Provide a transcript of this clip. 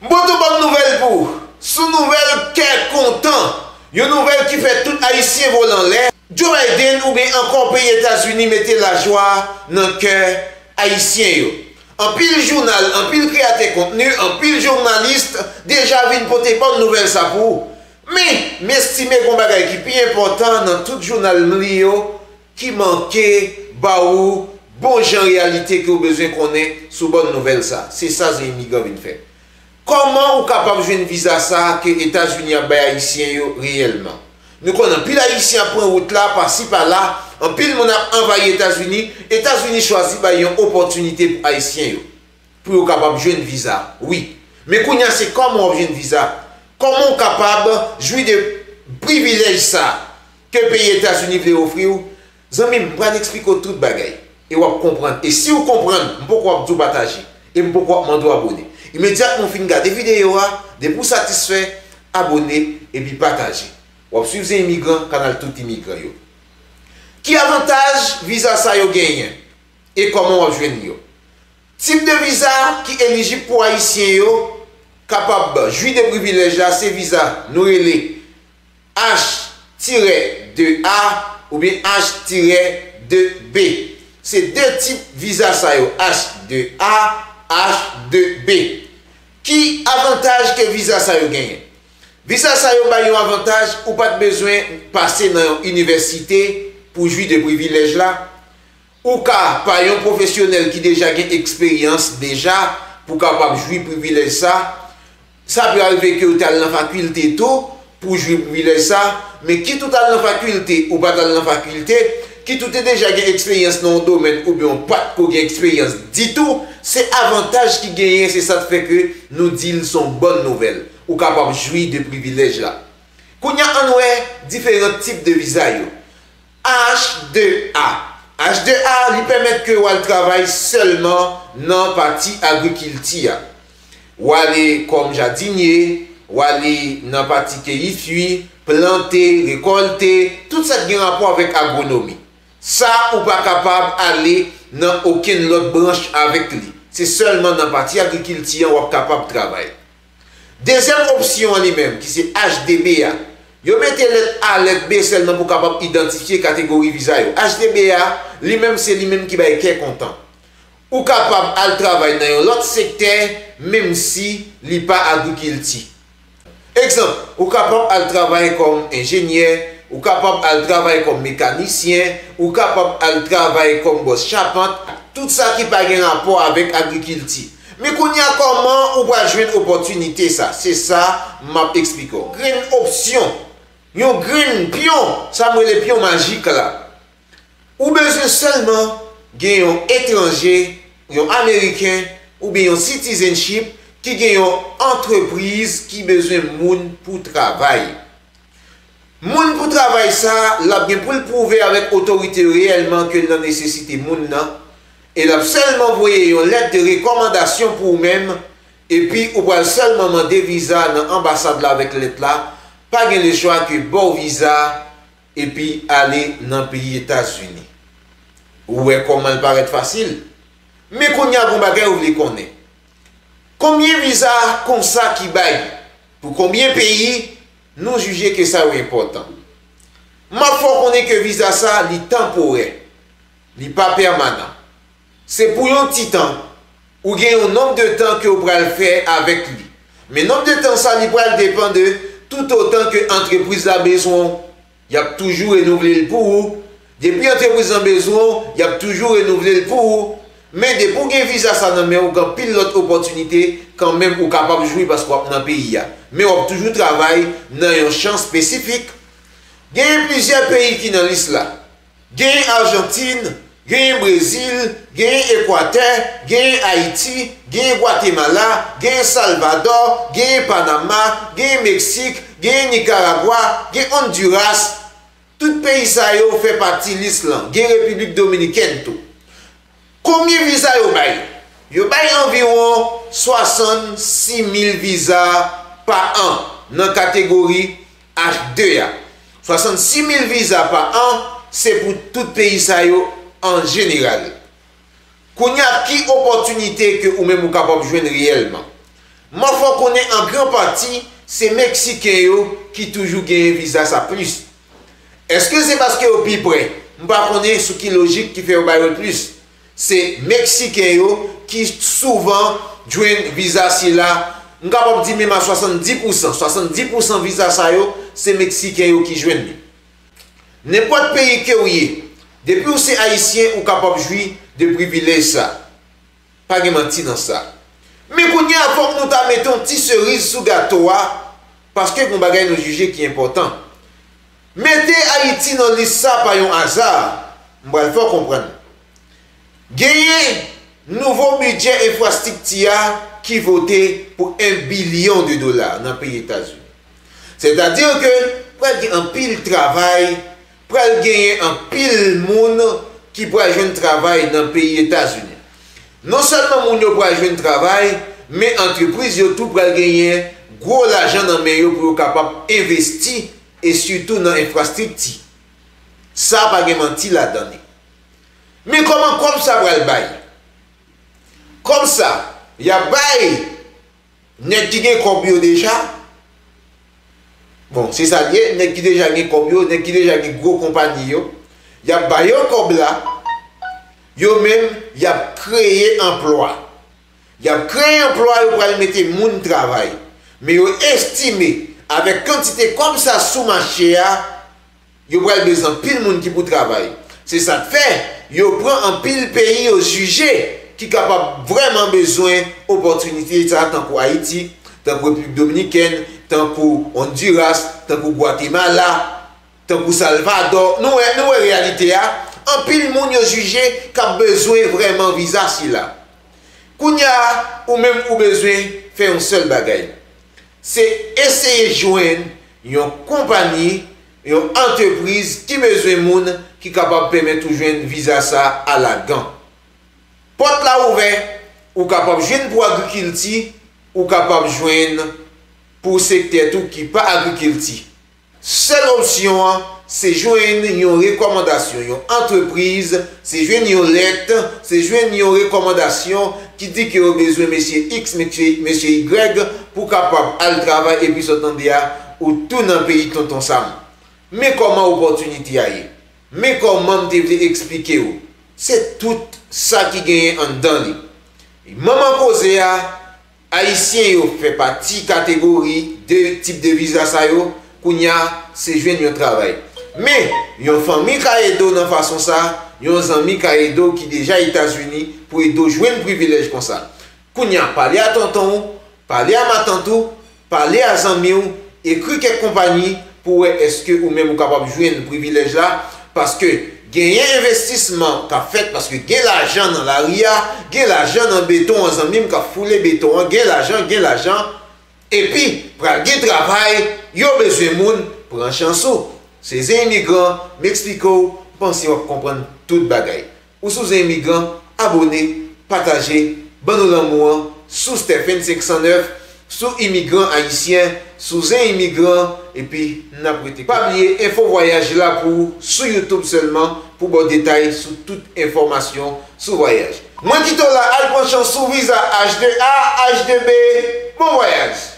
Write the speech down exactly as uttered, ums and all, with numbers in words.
M pote yon bòn nouvèl pou ou. Sou nouvèl kè kontan, yon nouvèl ki fè tout Ayisyen vole anlè, Joe Biden oubyen ankò peyi Etazini mete lajwa nan kè Ayisyen yo. Anpil jounal, anpil kreyatè kontni, anpil jounalis deja vin pote bòn nouvèl sa pou ou. Men, m estime gen yon bagay ki pi enpòtan nan tout jounal m li yo ki manke ba ou bon jan reyalite ke w bezwen konnen sou bòn nouvèl sa. Se sa zen imigran vin fè. Kòman ou kapab jwenn viza sa ke Etazini ap bay Ayisyen yo reyèlman? Nou konn anpil Ayisyen ap pran wout la, pasi pala, anpil moun ap anvayi Etazini, Etazini chwazi bay yon opòtinite pou Ayisyen yo, pou yo kapab jwenn viza. Wi. Men kounye a se kòman w ap jwenn viza? Kòman w kapab jwi de privilèj sa ke peyi Etazini vle ofri w? Zanmi m, m pral eksplike w tout bagay. E w ap konprann. E si w konprann, m poko ap di w pataje. E m poko ap mande w abone. Imedyatman w fin gade videyo a, depi w satisfè, abone epi pataje. W ap swiv Zen Imigran, kanal tout imigran yo. Ki avantaj viza sa yo genyen? E kòman w ap jwenn yo? Tip de viza ki elijib pou Ayisyen yo kapab jwi de privilèj la se viza nou rele H tirè de A oubyen H tirè de B. Se de tip viza sa yo, H de A, H de B. Ki avantaj ke viza sa yo genyen? Viza sa yo bay yon avantaj, ou pa t bezwen pase nan yon inivèsite pou jwi de privilèj la. Ou ka pa yon pwofesyonèl ki deja gen eksperyans deja pou kapab jwi privilèj sa. Sa pral rive ke ou t al nan fakilte tou pou jwi privilèj sa, men kit ou t al nan fakilte, ou pa t al nan fakilte, kit ou te deja gen eksperyans nan yon domèn oubyen ou pa t ko gen eksperyans ditou, se avantaj ki genyen, se sa k fè ke nou di l se yon bòn nouvèl. Ou kapab jwi de privilèj la. Kounye a ann wè diferan tip de viza yo. H de A. H de A, li pèmèt ke w al travay sèlman nan pati agrikilti a. W ale kòm jadinye, w ale nan pati keyi fwi, plante, rekòlte, tout sa k gen rapò avèk agwonomi. Sa ou pa kapab ale nan okenn lòt branch avèk li. Se sèlman nan pati agrikilti an w ap kapab travay. Dezyèm opsyon an li menm, ki se H de B a, yo mete lèt A, lèt B sèlman pou kapab idantifye kategori viza yo. H de B a, li menm se li menm ki bay kè kontan. Ou kapab al travay nan yon lòt sektè, menm si li pa agrikilti. Egzanp, ou kapab al travay kòm enjenyè, ou kapab al travay kòm mekanisyen, ou kapab al travay kòm bòs chapant, tout sa ki pa gen rapò avèk agrikilti. Men kounye a, kòman ou pral jwenn opòtinite sa? Se sa m ap eksplike w. Grenn opsyon, yon grenn pyon, sa m rele pyon majik la. Ou bezwen sèlman gen yon etranje, yon Ameriken, oubyen yon citizenship ki gen yon antrepriz ki bezwen moun pou travay. Moun pou travay sa, l ap gen pou l pwouve avèk otorite yo reyèlman ke l nan nesesite moun nan, e l ap sèlman voye yon lèt de rekòmandasyon pou ou menm, epi ou pral sèlman mande viza nan anbasad la avèk lèt la, pa gen lechwa ke ba w viza, epi ale nan peyi Etazini. Ou wè kòman l parèt fasil? Men kounye a gon bagay ou vle konnen. Konbyen viza konsa ki bay? Pou konbyen peyi? Nou jije ke sa yo enpòtan. M ap fè w konnen ke viza sa, li tanporè. Li pa pèmanan. Se pou yon ti tan. Ou gen yon nonb de tan ke w pral fè avèk li. Men nonb de tan sa, li pral depann de toutotan ke antrepriz la bezwen w. Y ap toujou renouvle l pou ou. Depi antrepriz lan bezwen w, y ap toujou renouvle l pou ou. Men depi w gen viza sa nan men w, gen anpil lòt opòtinite kanmenm ou kapab jwi paske w ap nan peyi a. Men w ap toujou travay nan yon chan espesifik. Genyen plizyè peyi ki nan lis la. Genyen Ajantin, genyen Brezil, genyen Ekwatè, genyen Ayiti, genyen Gwatemala, genyen Salvadò, genyen Panama, genyen Meksik, genyen Nikaragwa, genyen Ondiras. Tout peyi sa yo fè pati lis lan. Gen Repiblik Dominikèn tou. Konbyen viza yo bay? Yo bay anviwon swasannsis mil viza pa an nan kategori H de a. Swasannsis mil viza pa an, se pou tout peyi sa yo an jeneral. Kounye a, ki opòtinite ke ou menm ou kapab jwenn reyèlman? M ap fè w konnen an gran pati, se Meksiken yo ki toujou genyen viza sa plis. Èske se paske yo pi prè? M pa konnen sou ki lojik ki fè yo ba yo l plis. Se Meksiken yo ki souvan jwenn viza sila, m kapab di menm a swasanndis pousan. Swasanndis pousan viza sa yo, se Meksiken yo ki jwenn li. Nenpòt peyi ke w ye, depi w se Ayisyen, ou kapab jwi de privilèj sa. Pa gen manti nan sa. Men kounye a, fòk nou ta mete yon ti seriz sou gato a, paske gen bagay nou jije ki enpòtan. Mete Ayiti nan lis sa pa yon aza, m pral fè w konprann. Genyen nouvo bidjè enfrastrikti a ki vote pou en bilyon de dola nan peyi Etazini. Sètadi ke pral gen anpil travay, pral genyen anpil moun ki pral jwenn travay nan peyi Etazini. Non sèlman moun yo pral jwenn travay, men antrepriz yo tou pral genyen gwo lajan nan men yo pou yo kapab envesti, e sitou nan enfrastrikti. Sa pa gen manti ladan li. Men kòman kòb sa pral bay? Kòb sa, y ap bay nèg ki gen kòb yo deja. Bon, se sa l ye, nèg ki deja gen kòb yo, nèg ki deja gen gwo konpayi yo, y ap ba yo kòb la, yo menm, y ap kreye anplwa. Y ap kreye anplwa, yo pral mete moun travay. Men yo estime, avèk kantite kòb sa sou mache a, yo pral bezwen anpil moun ki pou travay. Se sa k fè, yo pran anpil peyi yo jije ki kapab vrèman bezwen opòtinite sa, tankou Ayiti, tankou Repiblik Dominikèn, tankou Honduras, tankou Gwatemala, tankou Salvadò. Nou wè, nou wè reyalite a. Anpil moun yo jije k ap bezwen vrèman viza sila. Kounye a, ou menm ou bezwen fè yon sèl bagay. Se eseye jwenn yon konpayi, yon antrepriz ki bezwen moun ki kapab pèmèt ou jwenn viza sa alagan. Pòt la ouvè, ou kapab jwenn pou agrikilti, ou kapab jwenn pou sektè tou ki pa agrikilti. Sèl opsyon an, se jwenn yon rekòmandasyon, yon antrepriz, se jwenn yon lèt, se jwenn yon rekòmandasyon ki di ke yo bezwen mesye X, mesye, mesye Y pou kapab al travay epi sa w tande a, ou tou nan peyi Tonton Sam. Men kòman opòtinite a ye. Men kòman m te vle eksplike w. Se tout sa ki genyen anndan li. Manman koze a, Ayisyen yo fè pati kategori de tip de viza sa yo, kounye a, se jwenn yon travay. Men, yon fanmi ka ede w nan fason sa, yon zanmi ka ede w ki deja Etazini pou ede w jwenn privilèj konsa. Kounye a, pale a tonton w, pale a matant ou, pale a zanmi w, ekri kèk konpayi pou wè èske ou menm ou kapab jwenn privilèj la, paske genyen envestisman k ap fèt, paske gen lajan nan lari a, gen lajan nan beton an, zanmi m k ap foule beton an, gen lajan, gen lajan, epi pral gen travay, yo bezwen moun, pran chans ou. Se Zen Imigran, m eksplike w, m panse w ap konprann tout bagay. Ou sou Zen Imigran, abone, pataje, ban nou lanmou an sou Stephen senk san nèf, sou Imigran Ayisyen, sou Zen Imigran, epi n ap rete. Pa bliye enfo vwayaj la pou ou sou YouTube sèlman pou ba w detay sou tout enfòmasyon sou vwayaj. Mwen kite w la, al pran chans sou viza H de A, H de B, bon vwayaj!